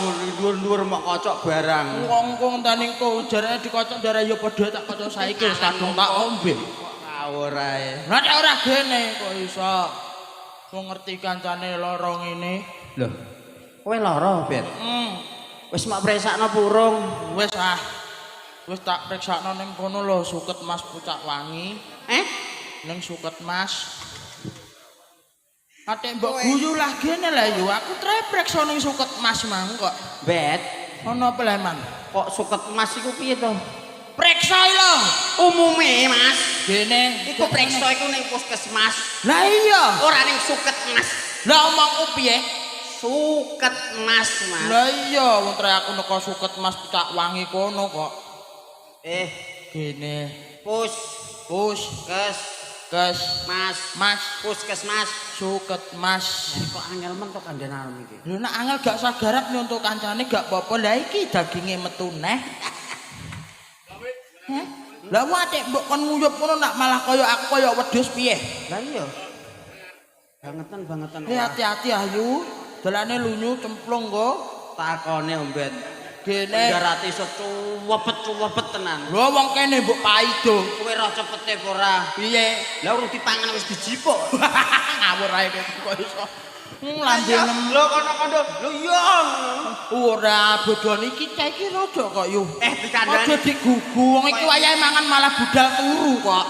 Dhuwur-dhuwur mok kocok barang. Wong kok ngenteni kok jarane dikocok darah ya padha tak kocok saiki wis kadung tak ombe. Ngawur ae. Lah nek ora gene kok iso. Wong ngerti kancane lara ngene. Lho. Kowe lara, Bet? Hmm. Wis mak presakno purung. Wis ah. Wis tak priksakno ning kono lho Suket Mas Pucak Wangi. Eh? Ning Suket Mas. Ate mbok guyu lah gene lah yo aku trepreksa ning Suket Mas mang kok. Bet, Ono apa lah man? Kok Suket Mas iku piye to? Preksa lho. Umume, Mas. Gene. Iku preksa iku ning puskesmas. Lah iya. Ora ning Suket Mas. Lah omongku piye? Suket Mas, Mas. Lah iya wong tre aku neka Suket Mas Pucak Wangi kono kok. Eh, Gene. pus, Pus, kes, kes, mas, mas, puskesmas. Suket Mas. Kok angel men to kandhanan iki? Lho nek angel gak usah garap nyontok kancane gak apa-apa. Lah iki daginge metu neh. Heh? Lah watik mbok kon nguyup ngono nak malah kaya aku kaya wedhus piye? Lah iya. Bangetan bangetan. Hati-hati ayu. Dalane lunyu cemplung kok. Takone ombet. Gene. Pendarate iso cuwepet-cuwepet tenan. Lho wong kene mbok paido. Kowe roh cepete apa ora? Piye? Lah urung dipangan wis dijipuk. Ngawur ae kok iso. Lambene Lho kono kondo. Lho iya. Ora bodoni iki cah iki rada kok yu. Eh dikandani. Aja digugu wong iki wayahe mangan malah budal turu kok.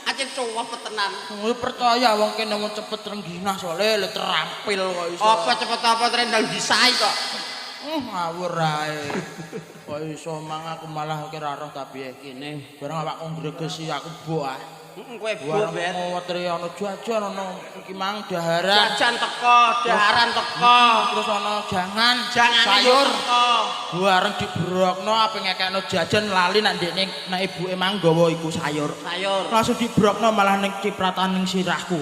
Aceh cuwepet tenan. Kowe percaya wong kene wong cepet rengginah soalé le terampil kok iso. Apa cepet apa trendang disai kok. Ngawur ae. Kok iso mang aku malah kira roh ta piye. Kene. Bareng awakku ngregesi aku mbok ah. Heeh kowe Bareng bet. Wetri ana jajan ana iki mang daharan. Jajan teko, daharan teko. Terus ana jangan, Jangan sayur. teko. Bareng dibrokno ape ngekekno jajan lali nek ndekne nek ibuke mang nggawa iku sayur. Sayur. Langsung dibrokno malah ning cipratan ning sirahku.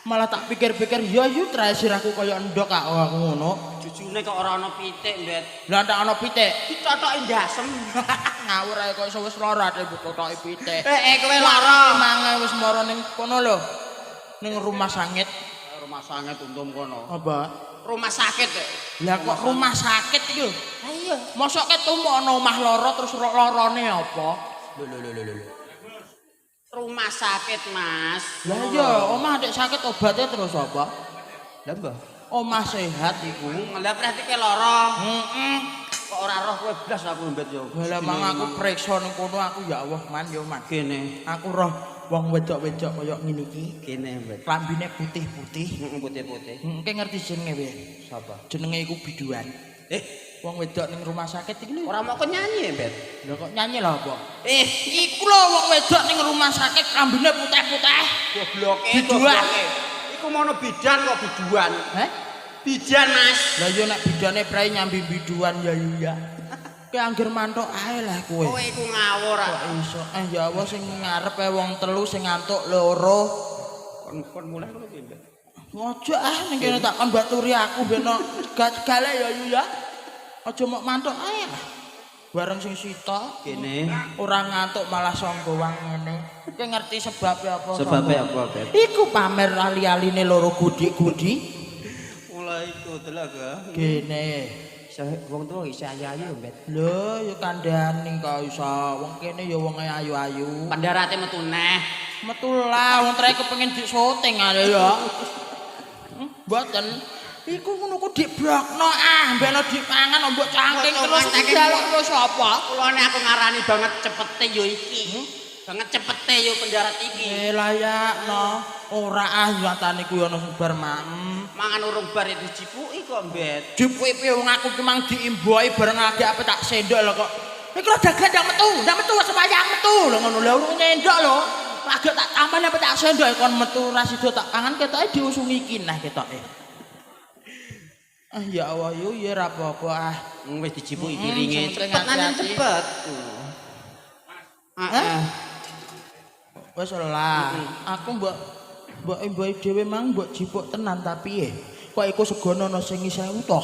Malah tak pikir-pikir ya yu trae sirahku kaya endok kok aku ngono. Jujune kok ora ana pitik, Mbet. Lah ndak ana pitik. Dicocoki ndasem. Ngawur ae kok iso wis lara ate mbok cocoki pitik. Eh, kowe lara. Mangae wis mara ning kono lho. Ning rumah sakit. Rumah sakit untung kono. Apa? Rumah sakit. Lah kok rumah sakit iki lho? Lah iya. Mosok ketemu ana omah lara terus larane apa? Lho lho lho lho. Rumah sakit, Mas. Lah iya, omah nek sakit obatnya terus apa? Lah mbah. Omah sehat iku. Lah berarti kowe lara. Heeh. Kok ora roh kowe blas aku mbet yo. Lah mang aku preksa ning kono aku ya Allah man yo man. Kene. Aku roh wong wedok-wedok kaya ngene iki. Kene mbet. Klambine putih-putih. Heeh putih-putih. Engke ngerti jenenge piye? Sapa? Jenenge iku biduan. Eh, Wong wedok ning rumah sakit iki lho. ora mau kok nyanyi mbet. Lho kok nyanyi lho apa? Eh, Iku lho wong wedok ning rumah sakit klambine putih-putih. Gobloke, Biduan. gobloke. Iku mono bidan kok biduan. Heh? Bidan, Mas. Lah iya nek bidane prei nyambi biduan ya iya. Kowe angger mantuk ae lah kowe. Kowe iku ngawur. Kok iso? Eh ya Allah sing ngarepe wong telu sing ngantuk loro. Kon mulai ngono ki, Mbak. Ojo ah ning kene tak kon baturi aku beno gale ya yu ya. Aja mok mantuk ae lah. Bareng sing sitok Kene. ora ngantuk malah sangga wang ngene. Kowe ngerti sebabe apa? Sebabe apa, Beb? Iku pamer ali-aline loro gudi-gudi. Mulai iku delok ga. Gene. Wong tuwa isih ayu-ayu, Mbet. Lho ya kandhani kok iso. Wong kene ya wonge ayu-ayu. Pendarate metu neh. Metu lah wong trek kepengin dik syuting ae ya. Mboten. Iku ngono ku dibrokno ah, mbeno dipangan mbok cangking terus dijaluk kok sapa? Kulone aku ngarani banget cepete yo iki. Banget cepete yo pendarat iki. Eh layakno. Ora ah nyatane kuwi ana sing bar maem. Mangan urung bar dijipuki kok, Mbet. Jipuki piye wong aku ki mang diimboi bareng lagi apa tak sendok lho kok. Iki lho dagang ndak metu wis wayang metu lho ngono lho urung nyendok lho. Lagi tak tambahan apa tak sendok kon metu ra sida tak pangan ketoke diusungi iki nah ketoke. Ah ya Allah yu ya ra apa-apa ah. Wis dijipuki piringe. Cepet nang cepet. Heeh. Wis lah, aku mbok mbok imboi dhewe mang mbok jipuk tenan ta piye? Kok iku segono ana sing isih utuh.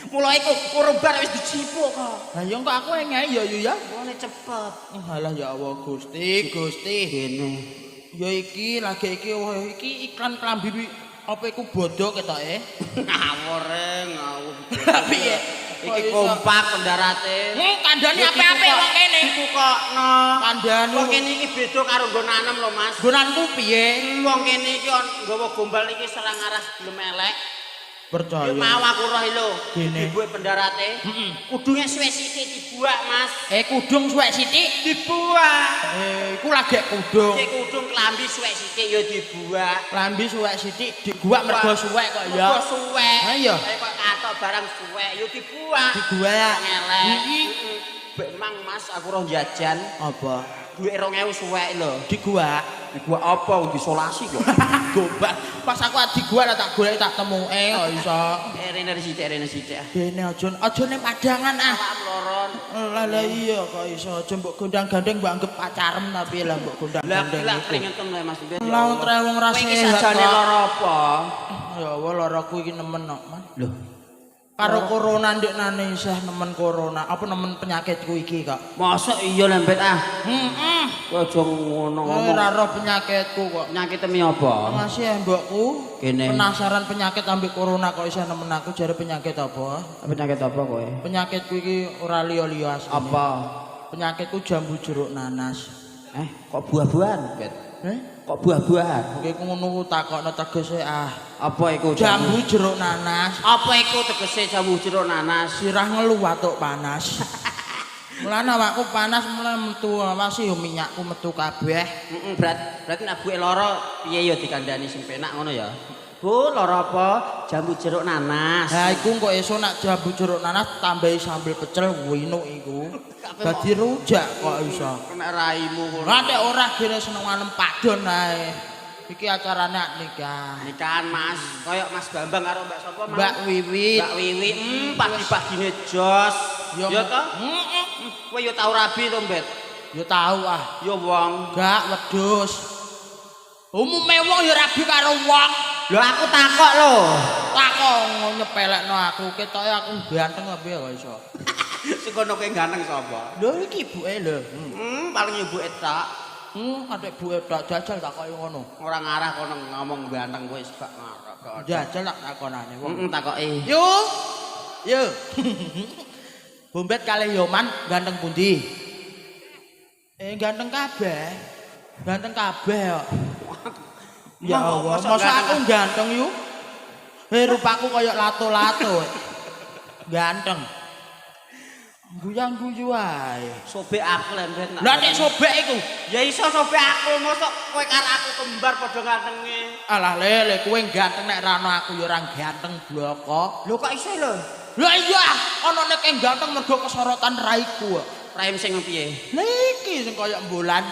Mula iku urung bar wis dijipuk kok. Lah ya kok aku ngene ya yu ya. Mulane cepet. Halah ya Allah Gusti, Gusti. Kene. Ya iki lagi iki wah iki iklan klambi Apa iku bodoh ketoke? Ngawur ngawur. Piye? Iki kompak pendarate. Kandhane apik-apik wong kene. Ditukokno. Kandhane wong kene iki beda karo nggo nanem lho, Mas. Nggonanku piye? Wong kene iki nggawa gombal iki serang arah gelem elek. Percaya. Mau aku roh lho. Dibuke pendarate. Heeh. Kudunge suwek sithik dibuak, Mas. Kudung suwek sithik dibuak. Iku lagek kudung. Iki kudung klambi suwek sithik ya dibuak. Klambi suwek sithik diguak mergo suwek kok ya. Mergo suwek. Ha iya. Kaya kok katok barang suwek ya dibuak. Diguak. Ngelek. Heeh. Bek mang Mas aku roh jajan. Apa? Duit 2000 suwek lho. Diguak. Diguak apa? Disolasi kok. Gombal. Pas aku diguak tak golek tak temuke kok iso. Rene sithik, rene sithik. Dene aja ning padangan ah. Awak mloron. Lah lah iya kok iso aja mbok gondang-gandeng mbok anggap pacarem tapi lah mbok gondang-gandeng. Lah keringetem lho Mas. Lah wong tre wong ra Kowe iki sehat. sajane lara apa? Ya Allah laraku iki nemen kok, Mas. Lho. Karo corona ndeknane isih nemen corona, apa nemen penyakitku iki kok. Mosok iya lembet ah. Heeh. Kowe aja ngono ngomong. Ora roh penyakitku kok. Penyakit mi apa? Masih mbokku. Kene. Penasaran penyakit ambek corona kok isih nemen aku jare penyakit apa? Penyakit apa kowe? Penyakitku iki ora liya-liya asline. Apa? Penyakitku jambu jeruk nanas. Kok buah-buahan, Bet? Kok buah-buahan? Oke, ngono takokno tegese ah. Apa iku jambu jeruk nanas? Apa iku tegese jambu jeruk nanas? Sirah ngelu watuk panas. Mulane awakku panas mulane metu awasi yo minyakku metu kabeh. Heeh, berarti nek buke lara piye yo dikandani sing penak ngono ya. Bu, lara apa? Jambu jeruk nanas. Ha iku kok esuk nak jambu jeruk nanas tambahi sambel pecel winuk iku. Dadi rujak kok iso. Kena raimu ngono. Lah nek ora gene seneng anem padon ae. Iki acarane nikah. Nikahan Mas, koyok Mas Bambang karo Mbak sapa Mas? Mbak Wiwit. Mbak Wiwit, pagi-pagine jos. Ya to? Heeh. Kowe yo tau rabi to, Mbet? Ya tau ah. Ya wong. Gak wedhus. Umume wong ya rabi karo wong. Lho aku takok lho. Takok nyepelekno aku, ketoke aku ganteng apa ya kok iso. Sing kono kowe ganteng sapa? Lho iki ibuke lho. Paling ibuke tok. Adek buke tok jajal takoki ngono. Ora ngarah kono ngomong ganteng kowe gak ngarah. Jajal tak takonane wong. Heeh, takoki. Yo. Yo. Bombet kalih Yoman ganteng pundi? Ganteng kabeh. Ganteng kabeh kok. Ya Allah, masa aku ganteng yu? Rupaku kaya lato-lato. Ganteng. Guyang-guyu ae. Sobek aku lembet nak. Lah nek sobek iku, ya iso sobek aku, mosok kowe karo aku kembar padha gantenge. Alah lele, kowe ganteng nek ra ono aku ya ora ganteng bloko. Lho kok iso lho? Lah iya, ana nek ganteng mergo kesorotan raiku kok. Raim sing piye? Lah iki sing kaya mbolan.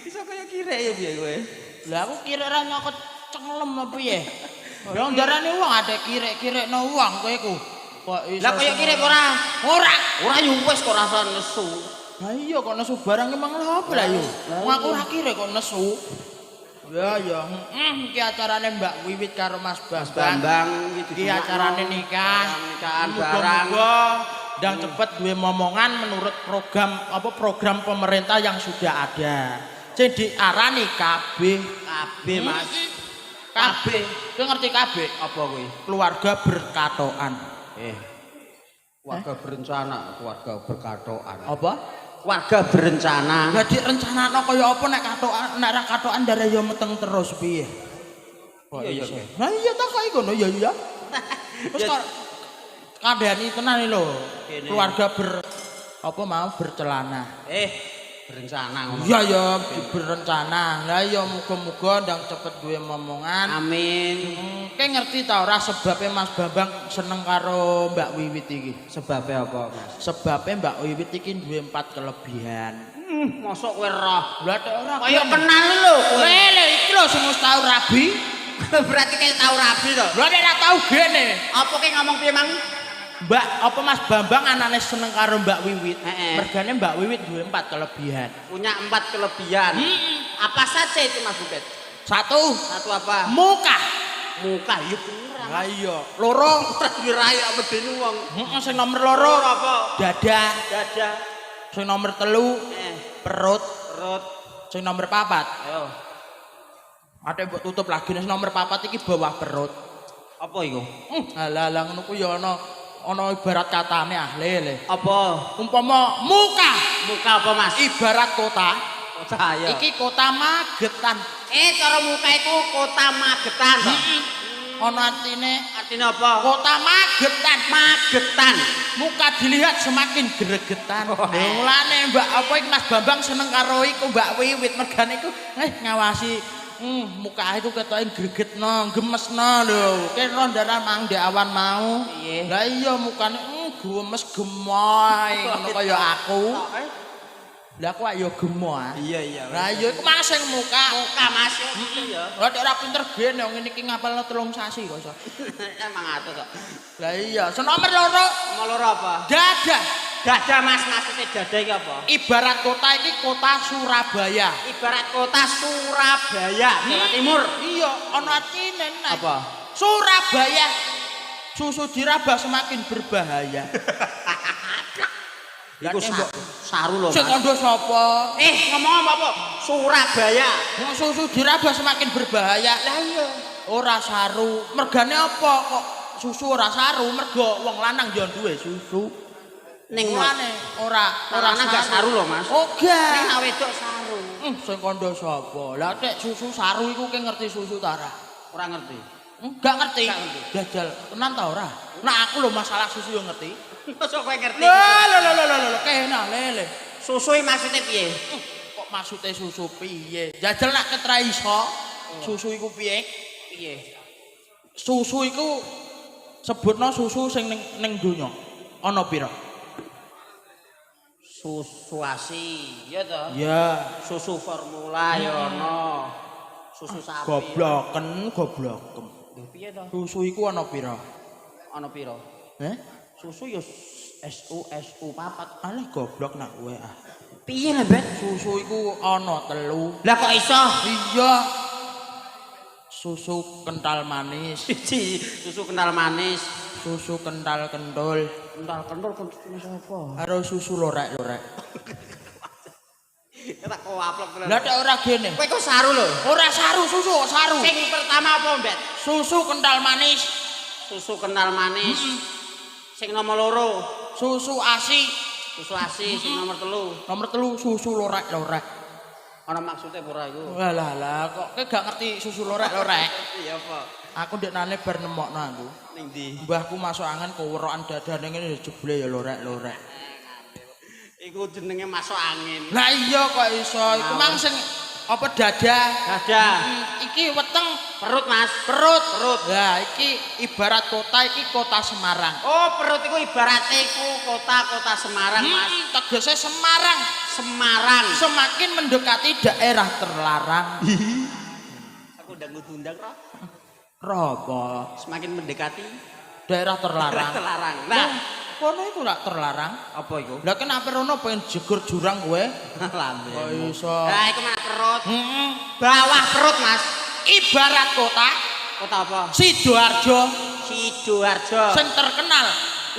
Iso kaya kirek ya piye kowe? Lah aku kirek ra nyokot cenglem apa piye? Lah ndarani wong adek kirek-kirekno wong kowe iku. Kok iso. Lah kaya kirek ora? Ora. Ora yo wis kok rasa nesu. Lah iya kok nesu barang emang lha apa lah yo. Wong aku ora kirek kok nesu. Ya ya, iki acarane Mbak Wiwit karo Mas Bambang. Bambang iki acarane nikah, nikahan barang. Ndang cepet duwe momongan menurut program apa program pemerintah yang sudah ada. Sing diarani KB. KB Mas. KB. Kowe ngerti KB? Apa kuwi? Keluarga berkatokan. Keluarga berencana, keluarga berkatokan. Apa? Keluarga berencana. Lah direncanakno kaya apa nek katokan nek ra katokan ndare ya meteng terus piye? Iya iya. Lah iya ta kok ngono ya iya. Terus kok kandhani tenan lho. Keluarga ber apa mau bercelana. Berencana ngono. Iya ya berencana. Lah ya muga-muga ndang cepet duwe momongan. Amin. Kowe ngerti ta ora sebabe Mas Bambang seneng karo Mbak Wiwit iki? Sebabe apa, Mas? Sebabe Mbak Wiwit iki duwe 4 kelebihan. Mosok kowe roh. Lah tek ora. Kaya kenal lho kowe. Lele iki lho sing wis tau rabi. Berarti kayak tau rabi to. Lah nek ora tau gene. Apa ki ngomong piye, Mang? Mbak, apa Mas Bambang anane seneng karo Mbak Wiwit? Mergane Mbak Wiwit duwe 4 kelebihan. Punya 4 kelebihan. Apa saja itu Mas Bubet? Satu. Satu apa? Muka. Muka ya bener. Lah iya. Loro. Ora dirai kok medeni wong. Heeh, sing nomor loro apa? Dada. Dada. Sing nomor 3 perut. Perut. Sing nomor 4. Ayo. Ate mbok tutup lagi nek nomor 4 iki bawah perut. Apa iku? Alah alah ngono ku ya ana ana ibarat katane ah lele. Apa? Umpama muka, Muka apa, Mas? Ibarat kota. Kota ya. Iki kota Magetan. Eh, cara muka iku kota Magetan to. Ana artine. Artine apa? Kota Magetan. Magetan. Muka dilihat semakin gregetan. Oh, eh. Mulane Mbak apa iki Mas Bambang seneng karo iku Mbak Wiwit mergane iku ngawasi muka iku ketoke gregetno, gemesno lho. Kira ndarah mang ndek awan mau. Piye? Lah iya mukane gemes gemoy ngono kaya aku. Lah aku ya gemo ah. Iya iya. Lah iya iku mang sing muka. Muka Mas yo gitu ya. Lah nek ora pinter gene ngene iki ngapalno 3 sasi kok iso. Emang atuh kok. Lah iya, sing nomor 2. Nomor 2 apa? Dada. Dada Mas, maksudnya dada iki apa? Ibarat kota iki kota Surabaya. Ibarat kota Surabaya, Jawa Timur. Iya, ana artine nek. Apa? Surabaya. Susu diraba semakin berbahaya. Iku saru lho, Sing Mas. kandha sapa? Eh, ngomong apa, apa? Surabaya. Wong susu diraba semakin berbahaya. Lah iya. Ora saru. Mergane apa kok susu ora saru? Mergo wong lanang yo duwe susu. Ning Mulane ora ora lanang gak saru lho, Mas. Oh, gak. Ning awake wedok saru. Sing kandha sapa? Lah nek susu saru iku ki ngerti susu ta ora? Ora ngerti. Gak ngerti. Gak ngerti. Jajal tenan ta ora? Nah aku lho masalah susu yo ngerti. Mosok kowe ngerti? Lho lho lho lho lho kena lele. Susu iki maksudnya piye? Kok maksudnya susu piye? Jajal nak ketra iso susu iku piye? Piye? Susu iku sebutno susu sing ning donya. Ana pira? Susu ASI, ya toh? Ya. Susu formula ya ana. Susu sapi. Gobloken, gobloken. Lho piye toh? Susu iku ana pira? Ana pira? Heh? Susu ya SU SU 4. Alah goblok nak kowe ah. Piye lho, Bet? Susu iku ana 3. Lah kok iso? Iya. Susu kental manis, Siji, susu kental manis. Susu kental kentul, Kental kentul kentul sapa? Karo susu lorek-lorek. Ya tak koaplok tenan. Lah nek ora gene. Kowe kok saru lho. Ora saru susu kok saru. Sing pertama apa, Mbet? Susu kental manis, Susu kental manis. Sing nomor 2, susu ASI, susu ASI, sing nomor 3. Nomor 3 susu lorek-lorek. Ana maksudnya apa ora iku? Lah lah lah kok kowe gak ngerti susu lorek-lorek? Iya apa? Aku ndeknane bar nemokno aku. Ning ndi? Mbahku masuk angin kowerokan dadane ngene jebule ya lorek-lorek. Iku jenenge masuk angin. Lah iya kok iso. Iku mang sing apa dada? Dada. Iki weteng Perut, Mas. Perut. Perut. Lah iki ibarat kota iki kota Semarang. Oh, perut iku ibarate iku kota-kota Semarang, Mas. Tegese Semarang. Semarang. Semakin mendekati daerah terlarang. Aku ndang ngundang roh. Robo. Semakin mendekati Daerah terlarang. terlarang. Nah, kono iku rak terlarang. Apa iku? Lah kenapa rono pengen jegur jurang kowe? Lambe. Kok iso? Lah iku mana perut. Heeh. Bawah perut, Mas. Ibarat kota Kota apa? Sidoarjo Sidoarjo. sing terkenal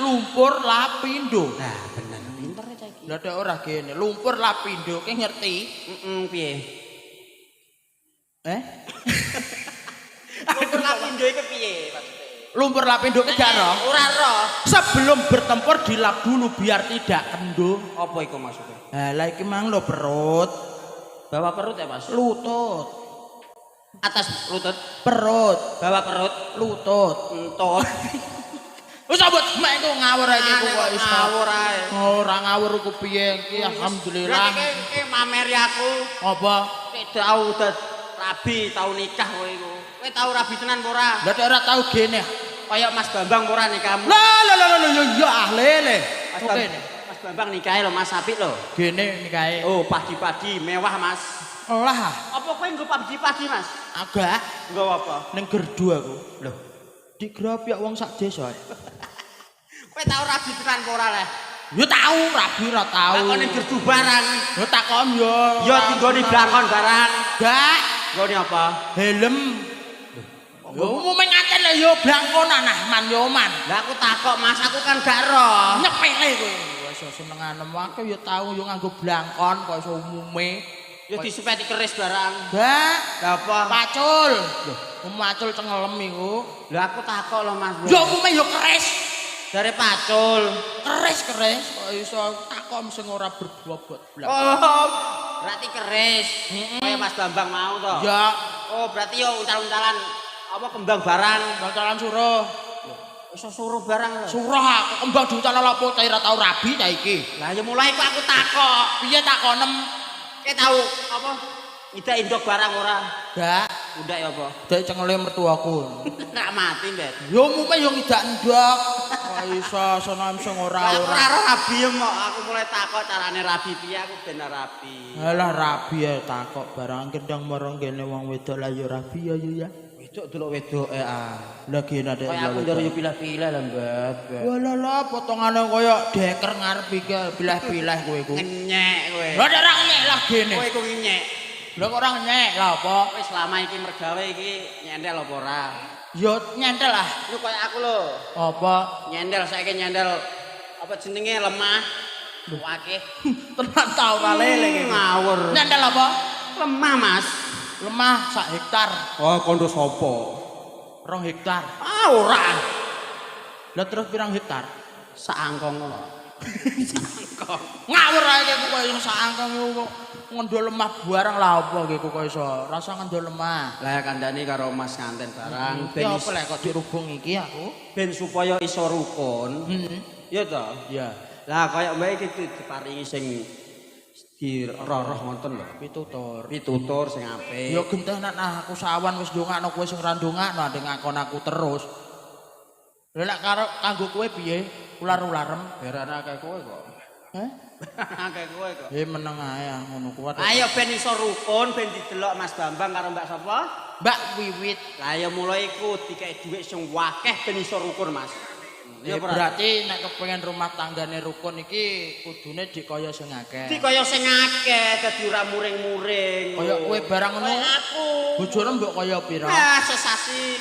lumpur lapindo. Nah, bener. Pinter ya iki. Lah nek ora gene, lumpur lapindo ki ngerti? Heeh, piye? Eh? Lumpur lapindo iku piye maksudnya? Lumpur lapindo ki gak roh. Ora roh. Sebelum bertempur dilap dulu biar tidak kendo. Apa iku maksudnya? Lah iki mang lho perut, Bawah perut ya, Mas? Lutut, Atas lutut, perut, bawah perut, lutut. Entut. Wis mbok mek iku ngawur iki kok iso. Ngawur ae. Ora ngawur ku piye iki alhamdulillah. Berarti kowe mameri aku. Apa? Nek tau rabi, tau nikah kowe iku. Kowe tau rabi tenan apa ora? Lah nek ora tau gene. Kaya Mas Bambang ora nikahmu? Lah lah lah lah ya ah lele. Mas Oke. Mas Bambang nikahe lho Mas apik lho. Gene nikahe. Oh, padi-padi mewah Mas. Lah. Apa kowe nggo padi-padi Mas? Agak. Nggo apa? Ning gerdu aku. Lho. Digrapyak wong sak desa. Kowe tau rabi tenan apa ora leh? Ya tau, rabi ora tau. Lah kok ning gerdu barang. Ya takon ya. Ya dinggoni blangkon barang. Gak. Nggone apa? Helm. Ya umume ngaten lho ya blangkonan nah man yo man. Lah aku takok Mas, aku kan gak roh. Nyepele kowe. Wis senengane aku ya tau yo nganggo blangkon kok iso umume. Ya disupeti keris barang. Gak. Lah apa? Pacul. Lho, macul cengelem iku. Lho aku takok lho Mas. Ya umume ya keris. Jare pacul. Keris-keris kok iso takok sing ora berbobot. Oh, berarti keris. Kaya Mas Bambang mau to. Ya. Oh, berarti yo uncal-uncalan apa kembang barang. Uncal-uncalan suruh. Iso suruh barang lho. Suruh aku kembang diuncal apa ta ora tau rabi ta iki. Lah ya mulai kok aku takok. Piye takonem? Kowe tau apa? Ngidak indok barang ora? Gak. Undak ya apa? Dek cengele mertuaku. Rak mati, Mbak. Ya umume yo ngidak ndok. Kok iso sono sing ora Aku ora. ora roh rabi mok, aku mulai takok carane rabi piye aku ben rabi. Alah rabi ya takok barang kendang marang kene wong wedok lah ya rabi ya yo ya. Wedok delok wedoke ah. Lagi nade Kaya aku njur yo pilah-pilah lah, Mbak. Walah lah potongane kaya deker ngarep iki pilah-pilah kowe iku. Ngenyek kowe. Lah nek ora ngenyek lah gene. Kowe iku ngenyek. Lah kok ora ngenyek lah apa? Wis selama iki mergawe iki nyendel apa ora? Ya nyentel lah. Lu kaya aku lho. Apa? Nyendel saiki nyendel apa jenenge lemah. Akeh. Tenan ta ora lele iki. Ngawur. Nyendel apa? Lemah, Mas. Lemah sak hektar. Oh, kondo sapa? 2 hektar. Ah, ora. Lah terus pirang hektar? Sak angkong ngono. Sak angkong. Ngawur ae kowe kok iso sak angkong iku kok ngendol lemah barang lah apa iki kok iso. Rasa ngendol lemah. Lah kandhani karo Mas nganten barang ben apa lek kok dirubung iki aku? Ben supaya iso rukun. Heeh. Ya to? Iya. Lah kaya mbak iki diparingi sing diroroh ngoten lho. Pitutur. Pitutur sing apik. Ya genteh nek aku sawan wis ndongakno kowe sing ora ndongakno ndek ngakon aku terus. Lha nek karo kanggo kowe piye? Ular-ularem berane akeh kowe kok. Heh? Akeh kowe kok. Meneng ae ngono kuwi. Ayo ben iso rukun, ben didelok Mas Bambang karo Mbak sapa? Mbak Wiwit. Lah ya mulai iku dikek dhuwit sing akeh ben iso rukun, Mas. Ya berarti nek kepengin rumah tanggane rukun iki kudune dikaya sing akeh. Dikaya sing akeh dadi ora muring-muring. Kaya kowe barang ngono. Aku. Bojone mbok kaya pira? Ah, sesasi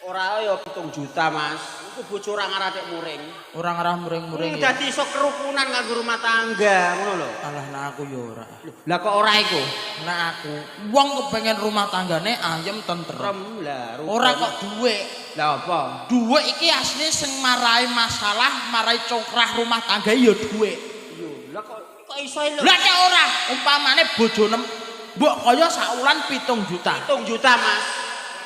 ora ya 7 juta, Mas. Iku bojo ora ngarah muring. Ora ngarah muring-muring ya. Dadi iso kerukunan kanggo rumah tangga, ngono lho. Alah nek aku ya ora. Lah kok ora iku? Nek aku wong kepengin rumah tanggane ayem tentrem. Lah ora kok dhuwit. Lah apa? Dhuwit iki asline sing marai masalah, marai congkrah rumah tangga ya dhuwit. Yo, lah kok iso lho. Lah nek ora, umpamane bojone mbok kaya saulan 7 juta. 7 juta, Mas.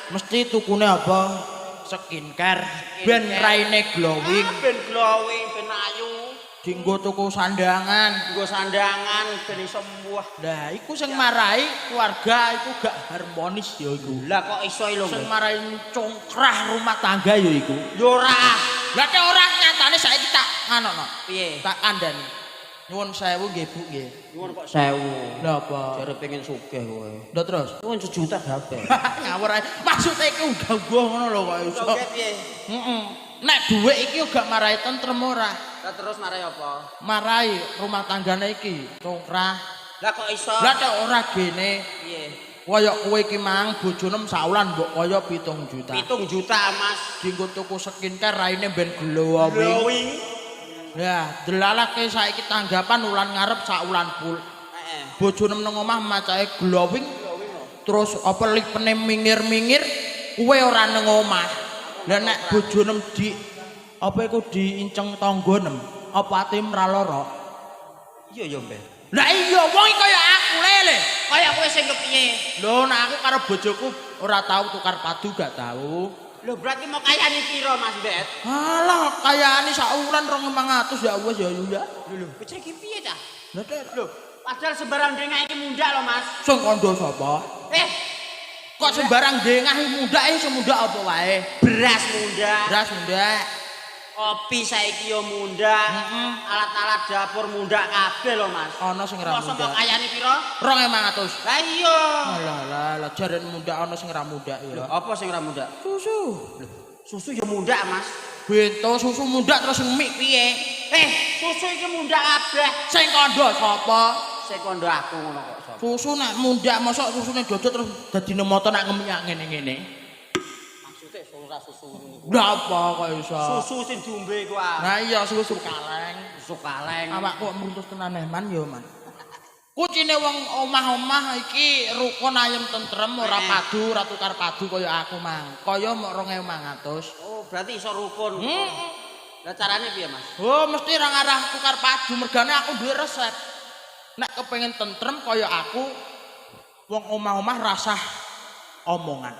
Mesti tukune apa? Skincare, ben raine glowing. Ah, ben glowing, ben ayu. Dinggo tuku sandangan, dinggo sandangan ben iso mbuah. Lah iku sing marai keluarga iku gak harmonis ya iku. Lah kok iso lho. Sing marai congkrah rumah tangga ya iku. Ya ora. Lah nek ora nyatane saiki tak ngono. Piye? Tak kandhani. Nyuwun sewu nggih Bu nggih. Nyuwun kok sewu. Lha apa? Jare pengen sugih kowe. Lha terus? Nyuwun 1 juta kabeh. Ngawur ae. Maksude iku unggah-ungguh ngono lho kok iso. Sugih piye? Heeh. Nek dhuwit iki gak marai tentrem ora. Lah terus marai apa? Marai rumah tanggane iki congkrah. Lah kok iso? Lah nek ora gene. Piye? Kaya kowe iki mang bojone saulan mbok kaya 7 juta. 7 juta, Mas. Dinggo tuku skincare raine ben glowing. Glowing. Lah, delalake saiki tanggapan ulan ngarep saulan pul. Heeh. Bojone nang omah macake glowing. Terus apa lipene mingir-mingir, kowe ora nang omah. Lah nek bojone di apa iku diinceng tangga nem, apa ati ora lara? Iya ya, Mbah. Lah iya wong iki kaya aku lele. Kaya kowe sing kepiye? Lho nek aku karo bojoku ora tau tukar padu gak tau. Lho berarti mau kayane piro Mas Mbet? Alah kayane saulan 2500 ya wis ya ya. Lho lho, bocah iki piye ta? Lah lho, padahal sembarang dengah iki mundak lho Mas. Sing kandha sapa? Kok sembarang dengah iki mundak iki sing mundak apa wae? Beras mundak. Beras mundak. Kopi saiki yo mundak. Alat-alat dapur mundak kabeh lho Mas. Ana sing ora mundak. Mosok kayane piro? 2500. Lah iya. Alah alah, lah jaren mundak ana sing ora mundak ya. Apa sing ora mundak? Susu. Lho, susu yo mundak Mas. Bento susu mundak terus mik piye? Susu iki mundak kabeh. Sing kandha sapa? Sing kandha aku ngono kok sapa? Susu nek mundak mosok susune dodot terus dadine moto nek ngemiyak ngene-ngene. Ora susu niku. Lha apa kok iso? Susu sing diombe iku ah. Lah iya susu kaleng. Susu kaleng. Awakku kok mruntus tenan eh man ya man. Kucine wong omah-omah iki rukun ayem tentrem ora padu, ora tukar padu kaya aku mang. Kaya mok 2500. Oh, berarti iso rukun. Heeh. Lah carane piye, Mas? Oh, mesti ora ngarah tukar padu mergane aku duwe resep. Nek kepengin tentrem kaya aku wong omah-omah rasah omongan.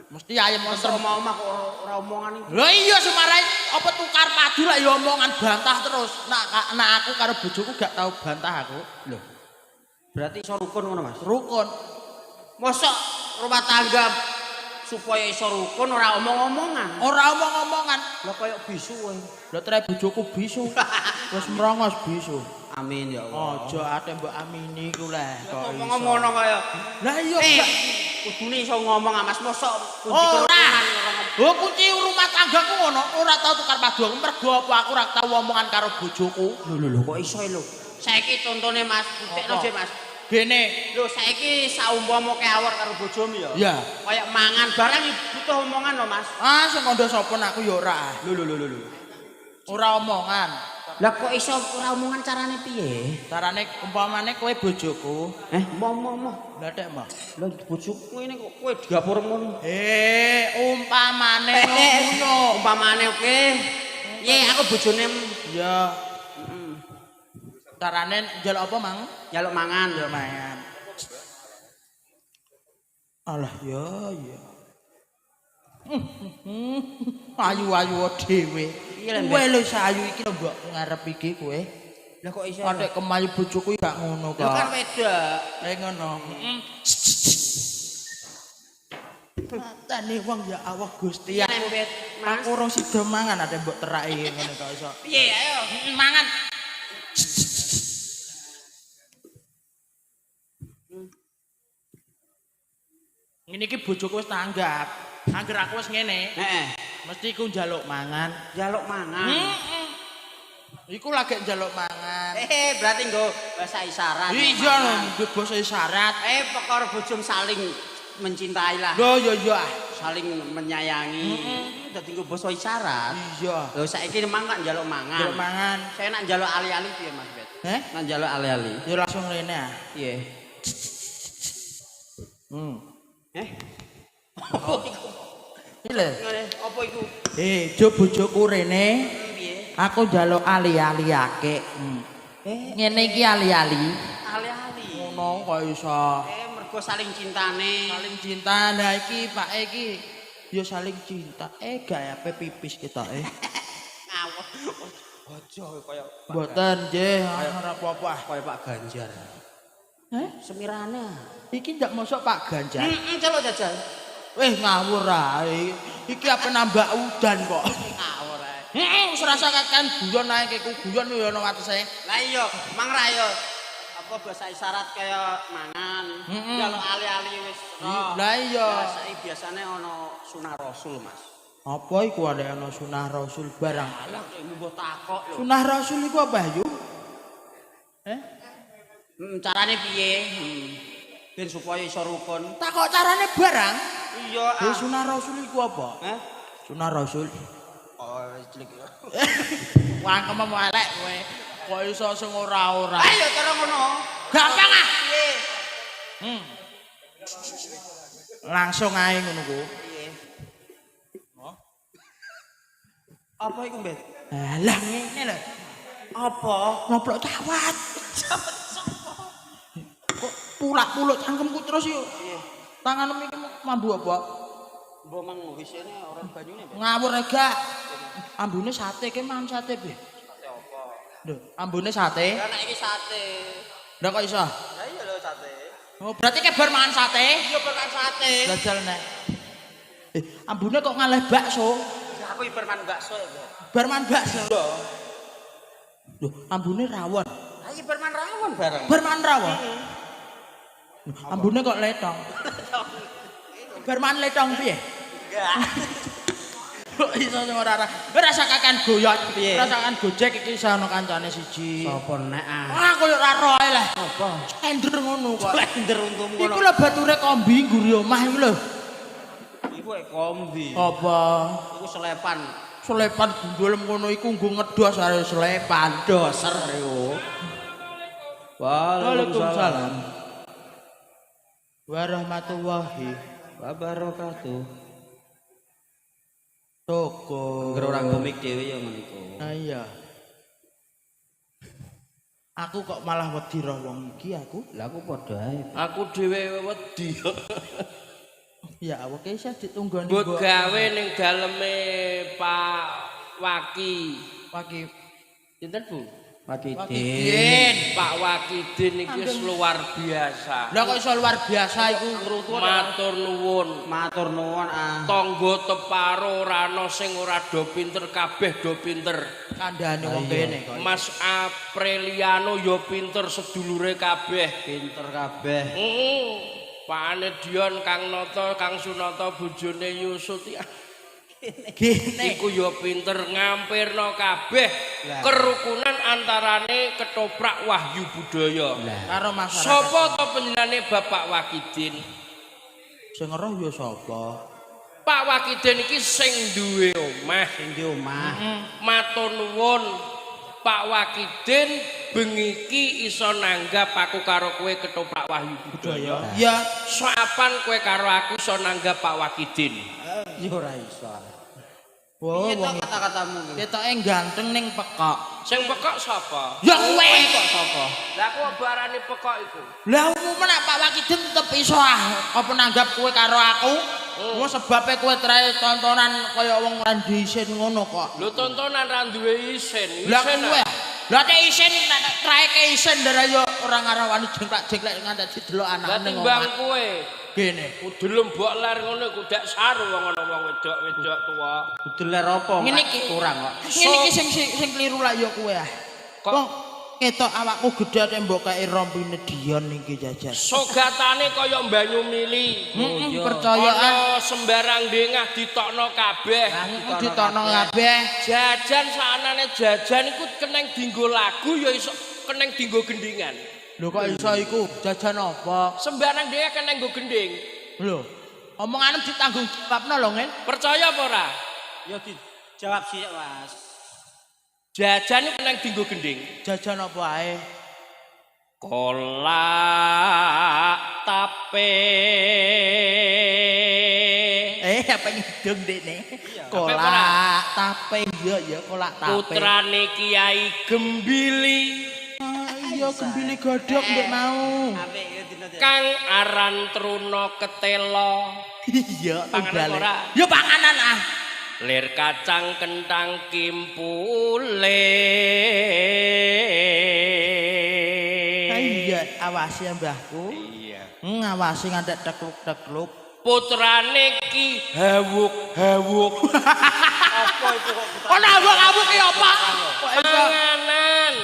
Mesti ayem tentrem. Omah-omah kok ora omongan iki. Lha iya semarai apa tukar padu lak ya omongan bantah terus. Nak aku karo bojoku gak tau bantah aku. Lho. Berarti iso rukun ngono, Mas? Rukun. Mosok rumah tangga supaya iso rukun ora omong-omongan. Ora omong-omongan. Lah kaya bisu kowe. Lah tre bojoku bisu. Wis merongos bisu. Amin ya Allah. Aja ate mbok amini ku leh kok iso. Ngomong-ngono kaya. Lah iya kudune iso ngomong ah Mas, mosok kunci ora. Oh kunci rumah tanggaku ngono, ora tau tukar padu aku mergo apa aku ora tau omongan karo bojoku. Lho lho lho kok iso lho. Saiki contone Mas, buktekno je Mas. Gene. Lho saiki saumpama keawor karo bojomu ya. Iya. Kaya mangan barang butuh omongan lho Mas. Ah sing kandha sapa aku ya ora. Lho lho lho lho. Ora omongan. Lah kok iso ora omongan carane piye? Carane umpamane kowe bojoku. Moh moh moh. Lah tek moh. Lah bojoku ngene kok kowe dapur ngono. Umpamane ngono. Umpamane oke. Piye aku bojone? Iya. Heeh. Carane njaluk apa, Mang? Njaluk mangan. Njaluk mangan. Alah ya ya. Ayu-ayu dhewe. Kowe lho sayu iki lho mbok ngarep iki kowe. Lah kok iso? Atik kemayu bojoku gak ngono kok. Lho kan wedok. Ngono. Heeh. Matane wong ya Allah Gusti. Aku urung sida mangan ate mbok teraki ngene kok iso. Piye ayo mangan. Ngene iki bojoku wis tanggap. Angger aku wis ngene. Heeh. Mesti iku njaluk mangan. Njaluk mangan. Heeh. Iku lagi njaluk mangan. Berarti nggo bahasa isyarat. Iya lho, nggo bahasa isyarat. Perkara bojo saling mencintai lah. Lho iya iya. Saling menyayangi. Dadi nggo bahasa isyarat. Iya. Lho saiki memang kan njaluk mangan. Njaluk mangan. Saya nak njaluk ali-ali piye Mas Bet? Heh? Nak njaluk ali-ali. Ya langsung rene ah. Piye? Apa iku? Iki lho. Apa iku? Jo bojoku rene. Piye? Aku njaluk ali-aliake. Ngene iki ali-ali. Ali-ali. Ngono kok iso. Mergo saling cintane. Saling cinta. Lah iki Pak iki ya saling cinta. Gak ape pipis ketoke. Ngawur. Aja kaya mboten nggih, ora apa-apa. Kaya Pak Ganjar. Heh? Semirane. Iki ndak mosok Pak Ganjar. Heeh, celuk jajal. Weh ngawur ae. Iki apa nambah udan kok. Ngawur ae. Heeh, wis rasa kakean guyon ae keku guyon ya ana watese. Lah iya, mang ra ya. Apa bahasa isyarat kaya mangan, njaluk ali-ali wis. Lah iya. Saiki biasane ana sunah Rasul, Mas. Apa iku ana sunah Rasul barang? Alah, mbok takok lho. Sunah Rasul iku apa, Yu? Carane piye? Ben supaya iso rukun. Takok carane barang? Iya. Ah. Sunah Rasul iku apa? Heh? Sunah Rasul. Oh, cilik. Wangkem elek kowe. Kok iso sing ora-ora. Ayo cara ngono. Gampang ah. Piye? Langsung ae ngono ku. Piye? Apa iku, Mbet? Alah ngene lho. Apa? Ngoplok cawat. Cawat sapa? Kok pulak-puluk cangkemku terus yo. Piye? Tanganmu iki mambu apa? Mbok mang wisene ora banyune, Mbet. Ngawur gak. Ambune sate ke mangan sate piye? Sate apa? Lho, ambune sate. Lah nek iki sate. Lah kok iso? Lah iya lho sate. Oh, berarti ke bar mangan sate? Iya bar mangan sate. Jajal nek. Ambune kok ngalih bakso? Lah aku bar mangan bakso ya, Mbak. Bar mangan bakso. Iya. Lho, ambune rawon. Lah iya bar mangan rawon bareng. Bar mangan rawon. Heeh. Ambune kok letong. Bar mangan letong piye? Enggak. Kok iso sing ora ora. Ora kakean goyot, Piye? ora kakean Gojek iki iso ana kancane siji. Sopo nek ah? Wah, koyo ora roh ae lah. Apa? Slender ngono kok. Slender untumu ngono. Iku lho bature kombi ngguri omah iku lho. Iku kombi. Apa? Iku selepan. Selepan gundulem ngono iku nggo ngedos are selepan. Doser iku. Waalaikumsalam. Warahmatullahi wabarakatuh. Toko. Angger ora komik dhewe ya ngono iku. Nah iya. Aku kok malah wedi roh wong iki aku. Lah aku padha ae. Aku dhewe wedi. Ya awake isih ditunggoni Mbok gawe ning daleme Pak Waki. Waki. Sinten, Bu? Wakidin. Wakidin. Pak Wakidin iki wis luar biasa. Lah kok iso luar biasa iku? Matur nuwun. Matur nuwun ah. Tangga teparo ora ana sing ora do pinter, kabeh do pinter. Kandhane wong kene kok. Mas Apriliano ya pinter, sedulure kabeh. Pinter kabeh. Heeh. Pakane Dion, Kang Nata, Kang Sunata bojone Yusuf Gene. iku ya pinter ngampirno kabeh kerukunan antarane ketoprak Wahyu Budaya. Karo masyarakat. Sapa to panjenengane Bapak Wakidin? Sing roh ya sapa? Pak Wakidin iki sing duwe omah. Sing di omah. Matur nuwun Pak Wakidin, bengi iki iso nanggap aku karo kowe ketoprak Wahyu Budaya. Ya. Soapan kowe karo aku iso nanggap Pak Wakidin? Ya ora iso. Wah, Piye to wong kata-katamu iki? ketoke ganteng ning pekok. Sing pekok sapa? Ya kowe. Kok sapa? Lah aku apa arane pekok iku? Lah umume nek Pak Wakidin tetep iso ah apa nanggap kowe karo aku. Wong sebabe kowe trae tontonan kaya wong ora duwe isin ngono kok. Lho tontonan ra duwe isin. Lah Isin kowe. Lah nek isin nek trae ke isin ndara yo ora ngarawani jengklak-jengklek nganti didelok Lah anake ning timbang omah. kowe Gene. kudu mbok ler ngono iku dak saru wong ana wong wedok-wedok tuwa. Kudu ler apa? Ngene iki. Kurang kok. Ngene iki sing sing kliru lak ya kowe ah. Kok- Wong ketok awakku gedhe nek mbok kei rompine Dion iki jajan. Sogatane kaya banyu mili. Heeh, percaya ah. Ana sembarang dengah ditokno kabeh. Ditokno kabeh. Jajan saanane jajan iku keneng dinggo lagu ya iso keneng dinggo gendingan. Lho kok iso iku? Jajan apa? Sembarang dengah keneng nggo gending. Lho, omongane ditanggung jawabno lho, Ngen. Percaya apa ora? Ya dijawab sih, Mas. Jajan iku keneng dinggo gending. Jajan apa ae? Kolak tape. Apa ngidung dekne? Apik Kolak tape iya ya, kolak tape. Putrane Kiai Gembili Ah, iya gembili godhog ndek mau. Apik ya dina. kang aran truna ketela. Iya, Panganan tunggale. ora? Ya panganan ah. Lir kacang kentang kimpule. Ah, iya, awasi ya mbahku. Iya. Ngawasi ngantek tekluk-tekluk. Putrane Ki Hawuk-hawuk. Apa iku kok putra? Ono awuk-awuk ki apa? Kok iso Panganan.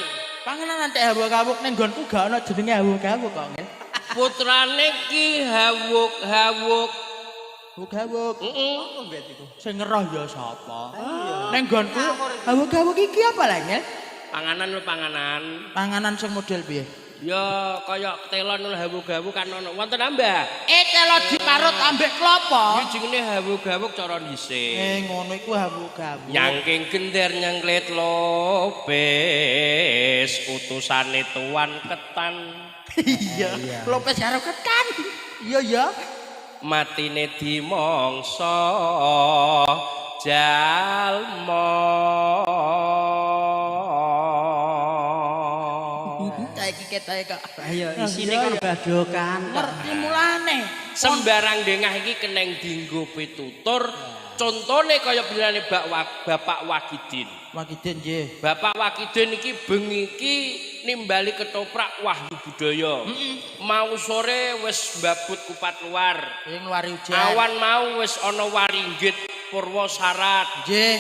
panganan ngantek awuk-awuk ning nggonku gak ono jenenge awuk-awuk kok, Ngen. Putrane Ki Hawuk-hawuk. Awuk-awuk. Heeh. Mbet iku. Sing ngeroh ya sapa? Ning nggonku awuk-awuk iki apa lah, Ngen? Panganan lho panganan. Panganan sing model piye? Ya kaya telon lho hawuk-hawuk kan ono. Wonten ambah. Telo diparut ambek klopo. Iki jenenge hawuk-hawuk cara dhisik. Ngono iku awuk-awuk. Nyangking gender nyangklit lopes utusane tuan ketan. Iya, lopes karo ketan. Iya ya. Matine dimongso jalma. Saiki ketoke kok. Ayo isine kon badokan. Ngerti mulane. Sembarang dengah iki keneng dinggo pitutur. Contone kaya bilane Bapak Wakidin. Wakidin nggih. Bapak Wakidin iki bengi iki nimbali ketoprak Wahyu Budaya. Mau sore wis mbabut kupat luar. Sing luari hujan. Awan mau wis ana waringgit purwa sarat. Nggih.